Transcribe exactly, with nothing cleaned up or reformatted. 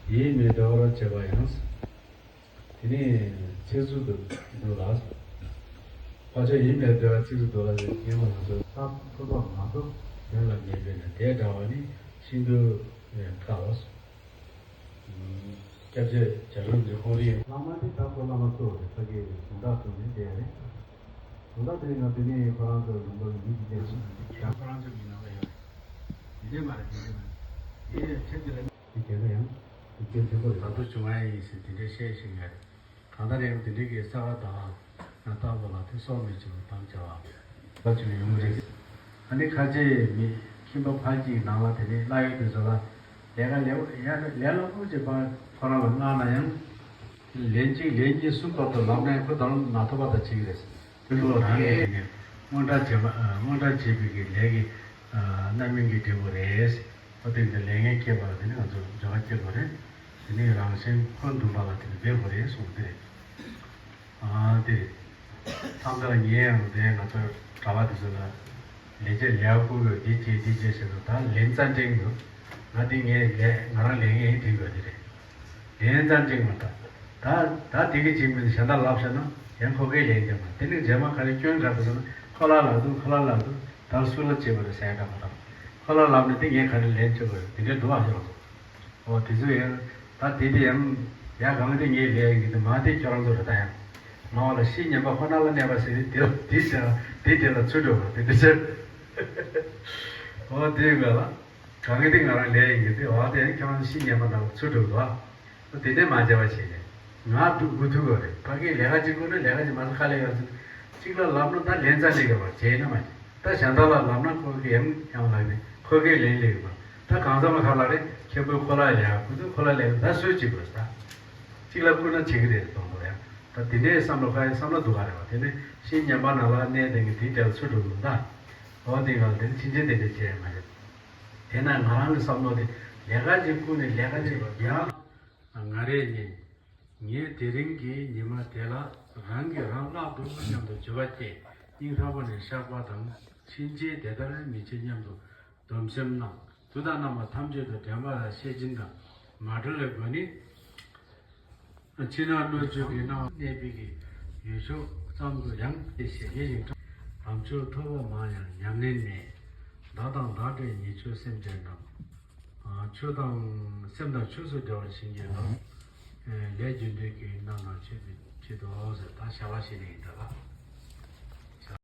ཡིད་མི་བདེ་བར་བྱེད་པ་ཡང་། དེ་ནི་ཚིག་རྩུབ་ཏུ་འདུག་ལ། ཕར་ཕྱོགས་ཡིད་མི་བདེ་བ་ཚིག་རྩུབ་འདུག་ལ་ཟེར་སྙན་མ་ང་ཚོ་ས་ཐུབ་པ་མ་ཐུབ་དོན་ལ་ངེས་པས་ན་དེ་འདྲ་བ་ནི་ཤིན་ཏུ་དཀའ་བ། སྐྱབས་རྗེ་རྒྱ་གྲོང་གི་ཁོང་རིག་བླ་མ་འདི་ད་ཁོ་བླ་མ་གཙོ་བོ་རེད། ཕ་གི་དགོང་དག་ཐུག་ནས་བསྡད་རེད། དགོང་དག་དེ་ང་དེ་ནས་ཁོ་རང་ཚོ་ལུང་པ་མི་གཅིག་ལས་གཅིག་ཡང་ཁོ་རང་ཚོ་མི་ནང་ལ་ཡོད་རེད། དེ་འདྲས་མ་རེད། དེ་འདྲས་མ་རེད། དེ་ཡང་ཁྱེད་དེ་ལ་དེ་གལ་ན་ཡང་དེ་སྐྱོན་ཆེན་པོ་རེད། ད་དུ་བྱུང་བ་ཡིན་ཟེར་དེ་འདྲས་བཤད་བཞིན་ཡོད་རེད། གང་ལྟར་ཡང་དེ་འདྲའི་གི་ས་ག་ཟླ་བ་ན་བཏང་བ་ལ་དེ་སྲོག་མེད་ཅིག་ལ་བཏང་བྱ་བ་ལ་ཅིག་ཡོང་གི་རེད། ཨ་ནི་ཁ་ཆེ་མི་ཁྱིམ་པ་ཕ་གཅིག་ནང་ལ་དེ་ནས་གླ་ཡོད་དུས་ཚོད་ལ་ལས་ཀ་ལས་ཡ་ལས་ལ་ཨུ་ཅེ་པ་ཁོ་རང་ལ་མངགས་ན་ཡང་ལན་གཅིག་ལན་གཉིས་གསུམ་བར་དུ་ལབ་ན་ཡང་ཁོ་ད་རུང་ན་ཐོ་བ་ད་བྱེད་ཀྱི་རེད། དེ་ཚོ་རང་གི་དེ་ནས་དངོས་འབྲེལ་བྱེད་པ་དངོས་འབྲེལ་བྱེད་པའི་གི་ལས་ཀྱི་རྣམ་སྨིན་གྱི་འབྲས་བུ་རེད། ཨོ་དེ་འདི་ལས་ངན་སྐྱེས་པ་ལ་དེ་ནི་ང་ཚོ་འགྱུར་བ་སྐྱེ་དགོས་རེད། དེ་ནི་རང་གཞན་འཁོན་འདུམ་པ་ལ་དེ་ནི་འབད་དགོས་རེད་གསུངས་ཏེ། ཨ་དེ་མཚམས་མཚམས་ངས་ཡང་དེ་ང་ཚོ་གྲྭ་པ་དེ་ཚོ་ལ་ལས་བྱེད་ལས་ཀ་བསྐུར་དགོས་འདི་བྱེད་འདི་བྱེད་ཟེར་ན་ད་ལན་རྩ་འགྲིག་འདུག་ང་དེ་ངས་ལས་ང་རང་ལས་ངན་ཡིན་དྲན་དགོས་དེ་རེད། ལན་རྩ་འགྲིག་མ་ད་ད་ད་དེ་གི་བྱེད་མིན་གཞན་དག་ལབ་ཤེ་ན་ཡང་ཁོ་གའི་ལན་དེ་མ་དེ་ནི་རྗེས་མ་ག་རེ་སྐྱོན་ག་རེ་ཟེར་ན་ཁོ་ལ་ལབ་འདུག་ཁོ་ལ་ལབ་འདུག་ད་སུ་ལ་བྱེད་དགོས་རེད་ཟེར་ཡ་འདྲ་མ་རེད། ཁོ་ལ་ལབ་ནས་དེ་ངས་ག་རེ་ལན་བྱེད་དགོས་རེད་དེ་འདྲའི་འདུག་ཨ་ཤོག་འོ་དེ་ཚོ་ཡང་ད་དེ་དེ་ཡང་ཡ་གང་དེ་ངས་ལས་ཡིན་གི་འདུག་མ་དེ་ཁྱོད་རང་ཚོ་རེད་ད་ཡང་མ་འོ་ལ་ཤི་ཉན་པ་ཁོ་ན་ལ་གནས་པ་ཟེར་ནས་དེ་དེ་དེ་དེ་དེ་ལ་ཚུར་འགྲོ་བ་དེ་འདྲ་ཟེར། འོ་དེ་ག་ལ་གང་དེ་ང་རང་ལས་ཡིན་གི་འདུག་འོ་དེ་ཡང་ཁྱོད་རང་ཤི་ཉན་པ་ན་ལ་ཚུར་འགྲོ་གི་འདུག་ཨ། དེ་འདྲས་མ་བྱས་པ་བྱས་ནས་ང་སྡུག་དགོས་ཐུག་གི་རེད། ཕ་གིའི་ལས་ཀ་གཅིག་དགོས་ན་ལས་ཀ་གཅིག་མ་ཟད་ཁ་ལས་ཡོད་ཚེ་གཅིག་ལ་ལབ་ན་ད་ལན་རྩ་ལས་ཡོད་པ་བྱས་ན་མ་བྱས་ད་གཞན་དག་ལ་ལབ་ན་ཁོ་གི་ཡང་ཡང་ལབ་ནས་ཁོ་གིས་ལན་ལས་ཡོད་པ་ད་གང་ཟག་ལ་ཁ་ལ་རེད་ཁྱེད་པོས་ཁོ་ལ་ལས་ཡག་ཁོ་ཚོས་ཁོ་ལ་ལས་ཡོད་ད་སུས་བྱེད་དགོས་ད་གཅིག་ལ་བསྐུར་ན་བྱེད་གི་རེད་གཏོང་དགོས་ཡང་ད་དེ་འདྲའི་བསམ་བློ་ཁ་ཡི་བསམ་བློ་སྡུག་ག་རེད་བ་དེ་ནས་ཤི་ཉན་པ་ན་ལ་གནས་དེ་གི་དེའི་གྲལ་ཚུར་འགྲོ་མི་ད་འོ་དེ་ག་ལ་དེ་ནས་ཕྱིན་ཆད་དེ་འདྲས་བྱས་ཡ་མ་རེད། དེས་ན་ང་རང་གི་བསམ་བློ་དེ་ལས་ཀ་ཅིག་བསྐུར་ནས་ལས་ཀ་ཅིག་ཡང་། ང་རེ་ནི། ངས་དེ་རིང་གི་ཉི་མ་དེ་ལ་རང་གིས་རང་བརླག་འདུག་སྙམ་དུ་འགྱོད་པ་སྐྱེས་སྙིང་ཐག་པ་ནས་བཤགས་པ་དང་ཕྱིན་ཆད་དེ་ལྟར་མི་བྱེད་སྙམ་དུ་སྡོམ་སེམས་གནང་། དུས་དང་རྣམ་པ་ཐམས་ཅད་དུ་དྲན་པ་ལ་ཤེར་ཕྱིན་དང་མ་གྲོལ་བའི་སྒོ་ནས། ཕྱི་ནང་སྣོད་བཅུད་ཀྱི་སྣང་བ་གནས་པའི་གི་ཡུལ་ཕྱོགས་ཙམ་དུ་ཡང་དེ་ཞེ་གི་ཞིང་། དམ་ཆོས་ཐོབ་པ་མང་ཡང་ཉམས་ལེན་མེད། བདག་དང་བདག་བྲལ་ཉེས་སྤྱོད་སེམས་ཅན་རྣམས། ཆོས་དང་སེམས་དང་ཆོས་སུ་འབྲེལ་བར་བྱིན་གྱིས་རློབས། ལས་རྒྱུ་འབྲས་ཀྱི་རྣམ་སྣང་ཆེད་དུ་ཆེད་དུ་ཟེར་ད་བྱ་བ་ཞིག་ནས་ཡིན་ད་ལ།